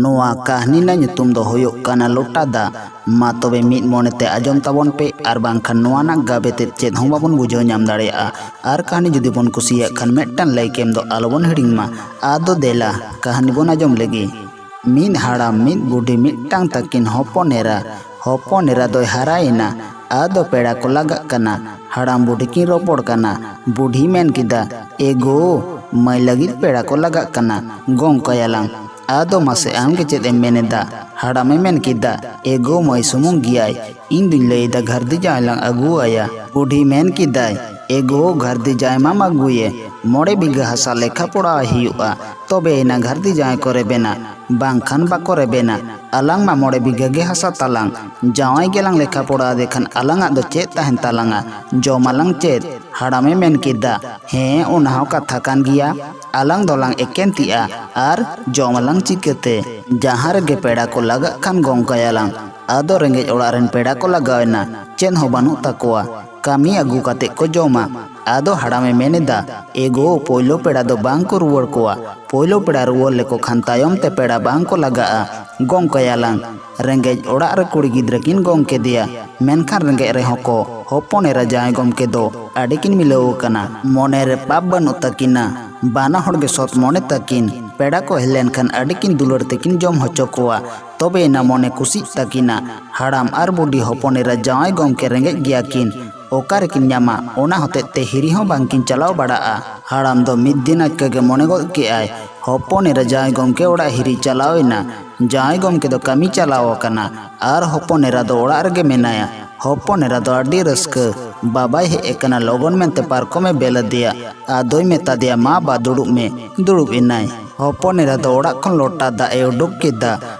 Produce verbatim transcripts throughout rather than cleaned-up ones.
ᱱᱚᱣᱟ ᱠᱟᱹᱦᱱᱤ ᱨᱮᱱᱟᱜ ᱧᱩᱛᱩᱢ ᱫᱚ ᱦᱩᱭᱩᱜ ᱠᱟᱱᱟ ᱞᱚᱴᱟ ᱫᱟᱜ᱾ ᱢᱟ ᱛᱚᱵᱮ ᱢᱤᱫ ᱢᱚᱱᱮᱛᱮ ᱟᱸᱡᱚᱢ ᱛᱟᱵᱚᱱ ᱯᱮ, ᱟᱨ ᱵᱟᱝᱠᱷᱟᱱ ᱱᱚᱣᱟ ᱨᱮᱱᱟᱜ ᱜᱟᱵᱮ ᱛᱮᱫ ᱪᱮᱫ ᱦᱚᱸ ᱵᱟᱵᱚᱱ ᱵᱩᱡᱷᱟᱹᱣ ᱧᱟᱢ ᱫᱟᱲᱮᱭᱟᱜᱼᱟ᱾ ᱟᱨ ᱠᱟᱹᱦᱱᱤ ᱡᱩᱫᱤ ᱵᱚᱱ ᱠᱩᱥᱤᱭᱟᱜ ᱠᱷᱟᱱ ᱢᱤᱫᱴᱟᱝ ᱞᱟᱭᱤᱠ ᱮᱢ ᱫᱚ ᱟᱞᱚᱵᱚᱱ ᱦᱤᱲᱤᱧ ᱢᱟ᱾ ᱟᱫᱚ ᱫᱮᱞᱟ ᱠᱟᱹᱦᱱᱤ ᱵᱚᱱ ᱟᱸᱡᱚᱢ ᱞᱮᱜᱮ᱾ ᱢᱤᱫ ᱦᱟᱲᱟᱢ ᱢᱤᱫ ᱵᱩᱰᱷᱤ ᱢᱤᱫᱴᱟᱝ ᱛᱟᱹᱠᱤᱱ ᱦᱚᱯᱚᱱ ᱮᱨᱟ᱾ ᱦᱚᱯᱚᱱ ᱮᱨᱟ ᱫᱚᱭ ᱦᱟᱨᱟᱭᱮᱱᱟ᱾ ᱟᱫᱚ ᱯᱮᱲᱟ ᱠᱚ ᱞᱟᱜᱟᱜ ᱠᱟᱱᱟ᱾ ᱦᱟᱲᱟᱢ ᱵᱩᱰᱷᱤ ᱠᱤᱱ ᱨᱚᱯᱚᱲ ᱠᱟᱱᱟ᱾ ᱵᱩᱰᱷᱤ ᱢᱮᱱ ᱠᱮᱫᱟ, "ᱮ ᱜᱳ, ᱢᱟᱹᱭ ᱞᱟᱹᱜᱤᱫ ᱯᱮᱲᱟ ᱠᱚ ᱞᱟᱜᱟᱜ ᱠᱟᱱᱟ, ᱜᱚᱝᱠᱟᱭᱟᱞᱟᱝ᱾ ᱟᱫᱚ ᱢᱟᱥᱮ ᱟᱢ ᱜᱮ ᱪᱮᱫ ᱮᱢ ᱢᱮᱱ ᱮᱫᱟ?" ᱦᱟᱲᱟᱢᱮ ᱢᱮᱱ ᱠᱮᱫᱟ, "ᱮ ᱜᱳ, ᱢᱟᱹᱭ ᱥᱩᱢᱩᱝ ᱜᱮᱭᱟᱭ, ᱤᱧ ᱫᱩᱧ ᱞᱟᱹᱭ ᱮᱫᱟ ᱜᱷᱟᱹᱨᱫᱤ ᱡᱟᱶᱟᱭ ᱞᱟᱝ ᱟᱹᱜᱩ ᱟᱭᱟ᱾" ᱵᱩᱰᱷᱤ ᱢᱮᱱ ᱠᱮᱫᱟᱭ, "ᱮ ᱜᱳ, ᱜᱷᱟᱹᱨᱫᱤ ᱡᱟᱶᱟᱭ ᱢᱟᱢ ᱟᱹᱜᱩᱭᱮ, ᱢᱚᱬᱮ ᱵᱤᱜᱷᱟᱹ ᱦᱟᱥᱟ ᱞᱮᱠᱷᱟ ᱯᱚᱲᱟᱣ ᱦᱩᱭᱩᱜᱼᱟ, ᱛᱚᱵᱮ ᱮᱱᱟ ᱜᱷᱟᱹᱨᱫᱤ ᱡᱟᱶᱟᱭ ᱠᱚ ᱨᱮᱵᱮᱱᱟ, ᱵᱟᱝᱠᱷᱟᱱ ᱵᱟᱠᱚ ᱨᱮᱵᱮᱱᱟ᱾ ᱟᱞᱟᱝ ᱢᱟ ᱢᱚᱬᱮ ᱵᱤᱜᱷᱟᱹ ᱜᱮ ᱦᱟᱥᱟ ᱛᱟᱞᱟᱝ, ᱡᱟᱶᱟᱭ ᱜᱮᱞᱟᱝ ᱞᱮᱠᱷᱟ ᱯᱚᱲᱟᱣ ᱫᱮ ᱠᱷᱟᱱ ᱟᱞᱟᱝᱟᱜ ᱫᱚ ᱪᱮᱫ ᱛᱟᱦᱮᱱ ᱛᱟᱞᱟᱝᱟ? ᱡᱚᱢᱟᱞᱟᱝ ᱪᱮᱫ?" ᱦᱟᱲᱟᱢᱮ ᱢᱮᱱ ᱠᱮᱫᱟ, "ᱦᱮᱸ, ᱚᱱᱟ ᱦᱚᱸ ᱠᱟᱛᱷᱟ ᱠᱟᱱ ᱜᱮᱭᱟ, ᱟᱞᱟᱝ ᱫᱚᱞᱟᱝ ᱮᱠᱮᱱ ᱛᱤᱜᱼᱟ ᱟᱨ ᱡᱚᱢᱟᱞᱟᱝ ᱪᱤᱠᱟᱹᱛᱮ? ᱡᱟᱦᱟᱸ ᱨᱮᱜᱮ ᱯᱮᱲᱟ ᱠᱚ ᱞᱟᱜᱟᱜ ᱠᱷᱟᱱ ᱜᱚᱝᱠᱟᱭᱟᱞᱟᱝ᱾ ᱟᱫᱚ ᱨᱮᱸᱜᱮᱡ ᱚᱲᱟᱜ ᱨᱮᱱ ᱯᱮᱲᱟ ᱠᱚ ᱞᱟᱜᱟᱣᱮᱱᱟ, ᱪᱮᱫ ᱦᱚᱸ ᱵᱟᱹᱱᱩᱜ ᱛᱟᱠᱚᱣᱟ, ᱠᱟᱹᱢᱤ ᱟᱹᱜᱩ ᱠᱟᱛᱮ ᱠᱚ ᱡᱚᱢᱟ᱾ ᱟᱫᱚ ᱦᱟᱲᱟᱢᱮ ᱢᱮᱱ ᱮᱫᱟ, ᱮ ᱜᱳ, ᱯᱳᱭᱞᱳ ᱯᱮᱲᱟ ᱫᱚ ᱵᱟᱝ ᱠᱚ ᱨᱩᱣᱟᱹᱲ ᱠᱚᱣᱟ, ᱯᱳᱭᱞᱳ ᱯᱮᱲᱟ ᱨᱩᱣᱟᱹᱲ ᱞᱮᱠᱚ ᱠᱷᱟᱱ ᱛᱟᱭᱚᱢ ᱛᱮ ᱯᱮᱲᱟ ᱵᱟᱝ ᱠᱚ ᱞᱟᱜᱟᱜᱼᱟ, ᱜᱚᱝᱠᱟᱭᱟᱞᱟᱝ᱾ ᱨᱮᱸᱜᱮᱡ ᱚᱲᱟᱜ ᱨᱮ ᱠᱩᱲᱤ ᱜᱤᱫᱽᱨᱟᱹ ᱠᱤᱱ ᱜᱚᱝ ᱠᱮᱫᱮᱭᱟ, ᱢᱮᱱᱠᱷᱟᱱ ᱨᱮᱸᱜᱮᱡ ᱨᱮᱦᱚᱸ ᱠᱚ ᱦᱚᱯᱚᱱ ᱮᱨᱟ ᱡᱟᱶᱟᱭ ᱜᱚᱢᱠᱮ ᱫᱚ ᱟᱹᱰᱤ ᱠᱤᱱ ᱢᱤᱞᱟᱹᱣ ᱟᱠᱟᱱᱟ᱾ ᱢᱚᱱᱮ ᱨᱮ ᱯᱟᱯ ᱵᱟᱹᱱᱩᱜ ᱛᱟᱹᱠᱤᱱᱟ, ᱵᱟᱱᱟ ᱦᱚᱲ ᱜᱮ ᱥᱚᱛ ᱢᱚᱱᱮ ᱛᱟᱹᱠᱤᱱ᱾ ᱯᱮᱲᱟ ᱠᱚ ᱦᱮᱡ ᱞᱮᱱᱠᱷᱟᱱ ᱟᱹᱰᱤ ᱠᱤᱱ ᱫᱩᱞᱟᱹᱲ ᱛᱮᱠᱤᱱ ᱡᱚᱢ ᱦᱚᱪᱚ ᱠᱚᱣᱟ, ᱛᱚᱵᱮ ᱮᱱᱟ ᱢᱚᱱᱮ ᱠᱩᱥᱤᱜ ᱛᱟᱹᱠᱤᱱᱟ᱾ ᱦᱟᱲᱟᱢ ᱟᱨ ᱵᱩᱰᱷᱤ ᱦᱚᱯᱚᱱ ᱮᱨᱟ ᱡᱟᱶᱟᱭ ᱜᱚᱢᱠᱮ ᱨᱮᱸᱜᱮᱡ ᱜᱮᱭᱟ ᱠᱤᱱ, ᱚᱠᱟ ᱨᱮᱠᱤᱱ ᱧᱟᱢᱟ? ᱚᱱᱟ ᱦᱚᱛᱮᱡ ᱛᱮ ᱦᱤᱨᱤ ᱦᱚᱸ ᱵᱟᱝ ᱠᱤᱱ ᱪᱟᱞᱟᱣ ᱵᱟᱲᱟᱜᱼᱟ᱾ ᱦᱟᱲᱟᱢ ᱫᱚ ᱢᱤᱫ ᱫᱤᱱ ᱟᱪᱠᱟ ᱜᱮ ᱢᱚᱱᱮ ᱜᱚᱫ ᱠᱮᱜᱼᱟᱭ, ᱦᱚᱯᱚᱱ ᱮᱨᱟ ᱡᱟᱶᱟᱭ ᱜᱚᱢᱠᱮ ᱚᱲᱟᱜ ᱦᱤᱨᱤ ᱪᱟᱞᱟᱣ ᱮᱱᱟ᱾ ᱡᱟᱶᱟᱭ ᱜᱚᱢᱠᱮ ᱫᱚ ᱠᱟᱹᱢᱤ ᱪᱟᱞᱟᱣ ᱟᱠᱟᱱᱟ ᱟᱨ ᱦᱚᱯᱚᱱ ᱮᱨᱟ ᱫᱚ ᱚᱲᱟᱜ ᱨᱮᱜᱮ ᱢᱮᱱᱟᱭᱟ᱾ ᱦᱚᱯᱚᱱ ᱮᱨᱟ ᱫᱚ ᱟᱹᱰᱤ ᱨᱟᱹᱥᱠᱟᱹ, ᱵᱟᱵᱟᱭ ᱦᱮᱡ ᱟᱠᱟᱱᱟ ᱞᱚᱜᱚᱱ ᱢᱮᱱᱛᱮ ᱯᱟᱨᱠᱚᱢᱮ ᱵᱮᱞ ᱟᱫᱮᱭᱟ᱾ ᱟᱫᱚᱭ ᱢᱮᱛᱟ ᱫᱮᱭᱟ, "ᱢᱟ ᱵᱟ, ᱫᱩᱲᱩᱵ ᱢᱮ᱾" ᱫᱩᱲᱩᱵ ᱮᱱᱟᱭ᱾ ᱦᱚᱯᱚᱱ ᱮᱨᱟ ᱫᱚ ᱚᱲᱟᱜ ᱠᱷᱚᱱ ᱞᱚᱴᱟ ᱫᱟᱜ ᱮ ᱩᱰᱩᱠ ᱠᱮᱫᱟ᱾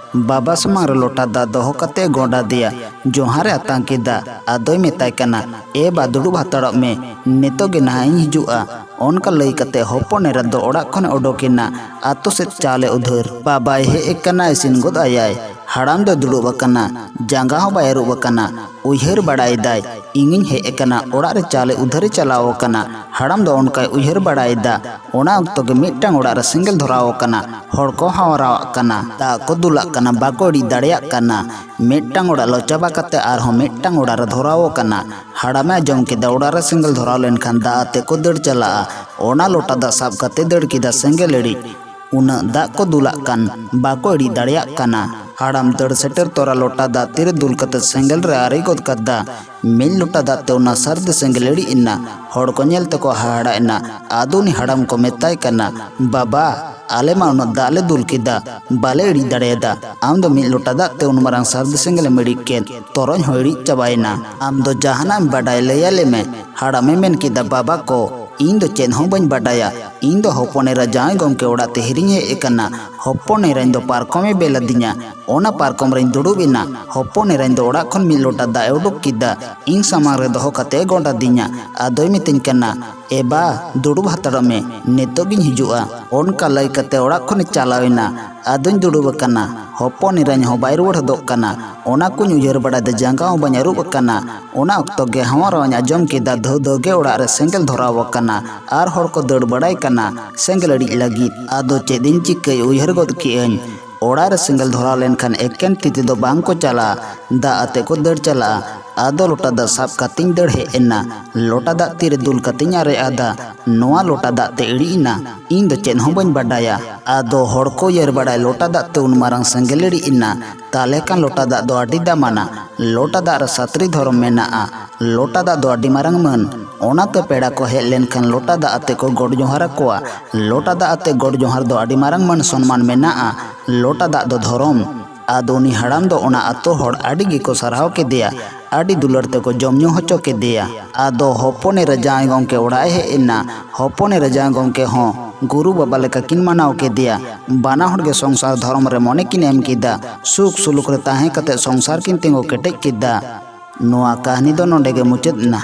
ᱵᱟᱵᱟ ᱥᱟᱢᱟᱝ ᱨᱮ ᱞᱚᱴᱟ ᱫᱟᱜ ᱫᱚᱦᱚ ᱠᱟᱛᱮ ᱮ ᱜᱚᱰ ᱟᱫᱮᱭᱟ᱾ ᱡᱚᱦᱟᱨ ᱮ ᱟᱛᱟᱝ ᱠᱮᱫᱟ᱾ ᱟᱫᱚᱭ ᱢᱮᱛᱟᱭ ᱠᱟᱱᱟ, "ᱮ ᱵᱟ, ᱫᱩᱲᱩᱵ ᱦᱟᱛᱟᱲᱚᱜ ᱢᱮ, ᱱᱤᱛᱚᱜ ᱜᱮ ᱱᱟᱦᱟᱜ ᱤᱧ ᱦᱤᱡᱩᱜᱼᱟ᱾" ᱚᱱᱠᱟ ᱞᱟᱹᱭ ᱠᱟᱛᱮ ᱦᱚᱯᱚᱱ ᱮᱨᱟ ᱫᱚ ᱚᱲᱟᱜ ᱠᱷᱚᱱ ᱮ ᱚᱰᱚᱠ ᱮᱱᱟ᱾ ᱟᱛᱳ ᱥᱮᱫ ᱪᱟᱣᱞᱮ ᱩᱫᱷᱟᱹᱨ᱾ ᱵᱟᱵᱟᱭ ᱦᱮᱡ ᱟᱠᱟᱱᱟ, ᱤᱥᱤᱱ ᱜᱚᱫ ᱟᱭᱟᱭ᱾ ᱦᱟᱲᱟᱢ ᱫᱚ ᱫᱩᱲᱩᱵ ᱟᱠᱟᱱᱟ, ᱡᱟᱸᱜᱟ ᱦᱚᱸ ᱵᱟᱭ ᱟᱹᱨᱩᱵ ᱟᱠᱟᱱᱟ᱾ ᱩᱭᱦᱟᱹᱨ ᱵᱟᱲᱟᱭᱮᱫᱟᱭ, ᱤᱧᱤᱧ ᱦᱮᱡ ᱟᱠᱟᱱᱟ, ᱚᱲᱟᱜ ᱨᱮ ᱪᱟᱣᱞᱮ ᱩᱫᱷᱟᱹᱨᱮ ᱪᱟᱞᱟᱣ ᱟᱠᱟᱱᱟ᱾ ᱦᱟᱲᱟᱢ ᱫᱚ ᱚᱱᱠᱟᱭ ᱩᱭᱦᱟᱹᱨ ᱵᱟᱲᱟᱭᱮᱫᱟ᱾ ᱚᱱᱟ ᱚᱠᱛᱚ ᱜᱮ ᱢᱤᱫᱴᱟᱝ ᱚᱲᱟᱜ ᱨᱮ ᱥᱮᱸᱜᱮᱞ ᱫᱷᱚᱨᱟᱣ ᱟᱠᱟᱱᱟ᱾ ᱦᱚᱲ ᱠᱚ ᱦᱟᱣᱨᱟᱣᱟᱜ ᱠᱟᱱᱟ, ᱫᱟᱜ ᱠᱚ ᱫᱩᱞᱟᱜ ᱠᱟᱱᱟ, ᱵᱟᱠᱚ ᱤᱲᱤᱡ ᱫᱟᱲᱮᱭᱟᱜ ᱠᱟᱱᱟ᱾ ᱢᱤᱫᱴᱟᱝ ᱚᱲᱟᱜ ᱞᱚ ᱪᱟᱵᱟ ᱠᱟᱛᱮ ᱟᱨᱦᱚᱸ ᱢᱤᱫᱴᱟᱝ ᱚᱲᱟᱜ ᱨᱮ ᱫᱷᱚᱨᱟᱣ ᱟᱠᱟᱱᱟ᱾ ᱦᱟᱲᱟᱢᱮ ᱟᱸᱡᱚᱢ ᱠᱮᱫᱟ, ᱚᱲᱟᱜ ᱨᱮ ᱥᱮᱸᱜᱮᱞ ᱫᱷᱚᱨᱟᱣ ᱞᱮᱱᱠᱷᱟᱱ ᱫᱟᱜ ᱟᱛᱮ ᱠᱚ ᱫᱟᱹᱲ ᱪᱟᱞᱟᱜᱼᱟ᱾ ᱚᱱᱟ ᱞᱚᱴᱟ ᱫᱟᱜ ᱥᱟᱵ ᱠᱟᱛᱮ ᱫᱟᱹᱲ ᱠᱮᱫᱟ ᱥᱮᱸᱜᱮᱞ ᱤᱲᱤᱡ᱾ ᱩᱱᱟᱹᱜ ᱫᱟᱜ ᱠᱚ ᱫᱩᱞᱟᱜ ᱠᱟᱱ, ᱵᱟᱠᱚ ᱤᱲᱤᱡ ᱫᱟᱲᱮᱭᱟᱜ ᱠᱟᱱᱟ᱾ ᱦᱟᱲᱟᱢ ᱫᱟᱹᱲ ᱥᱮᱴᱮᱨ ᱛᱚᱨᱟ ᱞᱚᱴᱟ ᱫᱟᱜ ᱛᱤᱨᱮ ᱫᱩᱞ ᱠᱟᱛᱮ ᱥᱮᱸᱜᱮᱞ ᱨᱮ ᱟᱨᱮᱡ ᱜᱚᱫ ᱠᱟᱫᱟ᱾ ᱢᱤᱫ ᱞᱚᱴᱟ ᱫᱟᱜ ᱛᱮ ᱚᱱᱟ ᱥᱟᱹᱨᱫᱤ ᱥᱮᱸᱜᱮᱞ ᱤᱲᱤᱡ ᱮᱱᱟ᱾ ᱦᱚᱲ ᱠᱚ ᱧᱮᱞ ᱛᱮᱠᱚ ᱦᱟᱦᱟᱲᱟᱜ ᱮᱱᱟ᱾ ᱟᱫᱚ ᱩᱱᱤ ᱦᱟᱲᱟᱢ ᱠᱚ ᱢᱮᱛᱟᱭ ᱠᱟᱱᱟ, "ᱵᱟᱵᱟ, ᱟᱞᱮ ᱢᱟ ᱩᱱᱟᱹᱜ ᱫᱟᱜ ᱞᱮ ᱫᱩᱞ ᱠᱮᱫᱟ, ᱵᱟᱞᱮ ᱤᱲᱤᱡ ᱫᱟᱲᱮᱭᱟᱫᱟ᱾ ᱟᱢ ᱫᱚ ᱢᱤᱫ ᱞᱚᱴᱟ ᱫᱟᱜ ᱛᱮ ᱩᱱ ᱢᱟᱨᱟᱝ ᱥᱟᱹᱨᱫᱤ ᱥᱮᱸᱜᱮᱞ ᱮᱢ ᱤᱲᱤᱡ ᱠᱮᱫ, ᱛᱚᱨᱚᱡ ᱦᱚᱸ ᱤᱲᱤᱡ ᱪᱟᱵᱟᱭᱮᱱᱟ᱾ ᱟᱢ ᱫᱚ ᱡᱟᱦᱟᱱᱟᱜ ᱮᱢ ᱵᱟᱰᱟᱭ ᱞᱟᱹᱭ ᱟᱞᱮ ᱢᱮ᱾" ᱦᱟᱲᱟᱢᱮ ᱢᱮᱱ ᱠᱮᱫᱟ, "ᱵᱟᱵᱟ ᱠᱚ, ᱤᱧ ᱫᱚ ᱪᱮᱫ ᱦᱚᱸ ᱵᱟᱹᱧ ᱵᱟᱰᱟᱭᱟ᱾ ᱤᱧ ᱫᱚ ᱦᱚᱯᱚᱱ ᱮᱨᱟ ᱡᱟᱶᱟᱭ ᱜᱚᱢᱠᱮ ᱚᱲᱟᱜ ᱛᱮ ᱦᱤᱨᱤᱧ ᱦᱮᱡ ᱟᱠᱟᱱᱟ᱾ ᱦᱚᱯᱚᱱ ᱮᱨᱟᱧ ᱫᱚ ᱯᱟᱨᱠᱚᱢᱮ ᱵᱮᱞ ᱟᱹᱫᱤᱧᱟ᱾ ᱚᱱᱟ ᱯᱟᱨᱠᱚᱢ ᱨᱮᱧ ᱫᱩᱲᱩᱵ ᱮᱱᱟ᱾ ᱦᱚᱯᱚᱱ ᱮᱨᱟᱧ ᱫᱚ ᱚᱲᱟᱜ ᱠᱷᱚᱱ ᱢᱤᱫ ᱞᱚᱴᱟ ᱫᱟᱜ ᱮ ᱩᱰᱩᱠ ᱠᱮᱫᱟ᱾ ᱤᱧ ᱥᱟᱢᱟᱝ ᱨᱮ ᱫᱚᱦᱚ ᱠᱟᱛᱮ ᱮ ᱜᱚᱸᱰ ᱟᱹᱫᱤᱧᱟ᱾ ᱟᱫᱚᱭ ᱢᱤᱛᱟᱹᱧ ᱠᱟᱱᱟ, 'ᱮ ᱵᱟ, ᱫᱩᱲᱩᱵ ᱦᱟᱛᱟᱲᱚᱜ ᱢᱮ, ᱱᱤᱛᱚᱜ ᱜᱤᱧ ᱦᱤᱡᱩᱜᱼᱟ।'" ᱚᱱᱠᱟ ᱞᱟᱹᱭ ᱠᱟᱛᱮ ᱚᱲᱟᱜ ᱠᱷᱚᱱᱮ ᱪᱟᱞᱟᱣ ᱮᱱᱟ᱾ ᱟᱫᱚᱧ ᱫᱩᱲᱩᱵ ᱟᱠᱟᱱᱟ᱾ ᱦᱚᱯᱚᱱ ᱮᱨᱟᱧ ᱦᱚᱸ ᱵᱟᱭ ᱨᱩᱣᱟᱹᱲ ᱦᱚᱫᱚᱜ ᱠᱟᱱᱟ᱾ ᱚᱱᱟ ᱠᱚᱧ ᱩᱭᱦᱟᱹᱨ ᱵᱟᱲᱟᱭᱮᱫᱟ, ᱡᱟᱸᱜᱟ ᱦᱚᱸ ᱵᱟᱹᱧ ᱟᱹᱨᱩᱵ ᱟᱠᱟᱱᱟ᱾ ᱚᱱᱟ ᱚᱠᱛᱚ ᱜᱮ ᱦᱟᱣᱟᱨᱟᱣᱟᱧ ᱟᱸᱡᱚᱢ ᱠᱮᱫᱟ, ᱫᱷᱟᱹᱣ ᱫᱷᱟᱹᱣ ᱜᱮ ᱚᱲᱟᱜ ᱨᱮ ᱥᱮᱸᱜᱮᱞ ᱫᱷᱚᱨᱟᱣ ᱟᱠᱟᱱᱟ ᱟᱨ ᱦᱚᱲ ᱠᱚ ᱫᱟᱹᱲ ᱵᱟᱲᱟᱭ ᱠᱟᱱᱟ ᱥᱮᱸᱜᱮᱞ ᱤᱲᱤᱡ ᱞᱟᱹᱜᱤᱫ᱾ ᱟᱫᱚ ᱪᱮᱫ ᱤᱧ ᱪᱤᱠᱟᱹᱭ, ᱩᱭᱦᱟᱹᱨ ᱜᱚᱫ ᱠᱮᱜᱼᱟᱹᱧ, ᱚᱲᱟᱜ ᱨᱮ ᱥᱮᱸᱜᱮᱞ ᱫᱷᱚᱨᱟᱣ ᱞᱮᱱᱠᱷᱟᱱ ᱮᱠᱮᱱ ᱛᱤ ᱛᱮᱫᱚ ᱵᱟᱝ ᱠᱚ ᱪᱟᱞᱟᱜᱼᱟ, ᱫᱟᱜ ᱟᱛᱮ ᱠᱚ ᱫᱟᱹᱲ ᱪᱟᱞᱟᱜᱼᱟ᱾ ᱟᱫᱚ ᱞᱚᱴᱟ ᱫᱟᱜ ᱥᱟᱵ ᱠᱟᱛᱮᱧ ᱫᱟᱹᱲ ᱦᱮᱡ ᱮᱱᱟ᱾ ᱞᱚᱴᱟ ᱫᱟᱜ ᱛᱤᱨᱮ ᱫᱩᱞ ᱠᱟᱛᱮᱧ ᱟᱨᱮᱡ ᱟᱫᱟ, ᱱᱚᱣᱟ ᱞᱚᱴᱟ ᱫᱟᱜ ᱛᱮ ᱤᱲᱤᱡ ᱮᱱᱟ᱾ ᱤᱧ ᱫᱚ ᱪᱮᱫ ᱦᱚᱸ ᱵᱟᱹᱧ ᱵᱟᱰᱟᱭᱟ᱾ ᱟᱫᱚ ᱦᱚᱲ ᱠᱚ ᱩᱭᱦᱟᱹᱨ ᱵᱟᱲᱟᱭ, ᱞᱚᱴᱟ ᱫᱟᱜ ᱛᱮ ᱩᱱ ᱢᱟᱨᱟᱝ ᱥᱮᱸᱜᱮᱞ ᱤᱲᱤᱡ ᱮᱱᱟ, ᱛᱟᱦᱞᱮ ᱠᱷᱟᱱ ᱞᱚᱴᱟ ᱫᱟᱜ ᱫᱚ ᱟᱹᱰᱤ ᱫᱟᱢᱟᱱᱟ᱾ ᱞᱚᱴᱟ ᱫᱟᱜ ᱨᱮ ᱥᱟᱛᱨᱤ ᱫᱷᱚᱨᱚᱢ ᱢᱮᱱᱟᱜᱼᱟ᱾ ᱞᱚᱴᱟ ᱫᱟᱜ ᱫᱚ ᱟᱹᱰᱤ ᱢᱟᱨᱟᱝ ᱢᱟᱹᱱ᱾ ᱚᱱᱟᱛᱮ ᱯᱮᱲᱟ ᱠᱚ ᱦᱮᱡ ᱞᱮᱱᱠᱷᱟᱱ ᱞᱚᱴᱟ ᱫᱟᱜ ᱟᱛᱮ ᱠᱚ ᱜᱚᱰ ᱡᱚᱦᱟᱨ ᱟᱠᱚᱣᱟ᱾ ᱞᱚᱴᱟ ᱫᱟᱜ ᱟᱛᱮ ᱜᱚᱰ ᱡᱚᱦᱟᱨ ᱫᱚ ᱟᱹᱰᱤ ᱢᱟᱨᱟᱝ ᱢᱟᱹᱱ ᱥᱚᱱᱢᱟᱱ ᱢᱮᱱᱟᱜᱼᱟ᱾ ᱞᱚᱴᱟ ᱫᱟᱜ ᱫᱚ ᱫᱷᱚᱨᱚᱢ᱾ ᱟᱫᱚ ᱩᱱᱤ ᱦᱟᱲᱟᱢ ᱫᱚ ᱚᱱᱟ ᱟᱛᱳ ᱦᱚᱲ ᱟᱹᱰᱤ ᱜᱮᱠᱚ ᱥᱟᱨᱦᱟᱣ ᱠᱮᱫᱮᱭᱟ, ᱟᱹᱰᱤ ᱫᱩᱞᱟᱹᱲ ᱛᱮᱠᱚ ᱡᱚᱢ ᱧᱩ ᱦᱚᱪᱚ ᱠᱮᱫᱮᱭᱟ᱾ ᱟᱫᱚ ᱦᱚᱯᱚᱱ ᱮᱨᱟ ᱡᱟᱶᱟᱭ ᱜᱚᱢᱠᱮ ᱚᱲᱟᱜ ᱮ ᱦᱮᱡ ᱮᱱᱟ᱾ ᱦᱚᱯᱚᱱ ᱮᱨᱟ ᱡᱟᱶᱟᱭ ᱜᱚᱢᱠᱮ ᱦᱚᱸ ᱜᱩᱨᱩ ᱵᱟᱵᱟ ᱞᱮᱠᱟ ᱠᱤᱱ ᱢᱟᱱᱟᱣ ᱠᱮᱫᱮᱭᱟ᱾ ᱵᱟᱱᱟ ᱦᱚᱲ ᱜᱮ ᱥᱚᱝᱥᱟᱨ ᱫᱷᱚᱨᱚᱢ ᱨᱮ ᱢᱚᱱᱮ ᱠᱤᱱ ᱮᱢ ᱠᱮᱫᱟ᱾ ᱥᱩᱠ ᱥᱩᱞᱩᱠ ᱨᱮ ᱛᱟᱦᱮᱸ ᱠᱟᱛᱮ ᱥᱚᱝᱥᱟᱨ ᱠᱤᱱ ᱛᱤᱸᱜᱩ ᱠᱮᱴᱮᱡ ᱠᱮᱫᱟ᱾ ᱱᱚᱣᱟ ᱠᱟᱹᱦᱱᱤ ᱫᱚ ᱱᱚᱰᱮ ᱜᱮ ᱢᱩᱪᱟᱹᱫ ᱮᱱᱟ᱾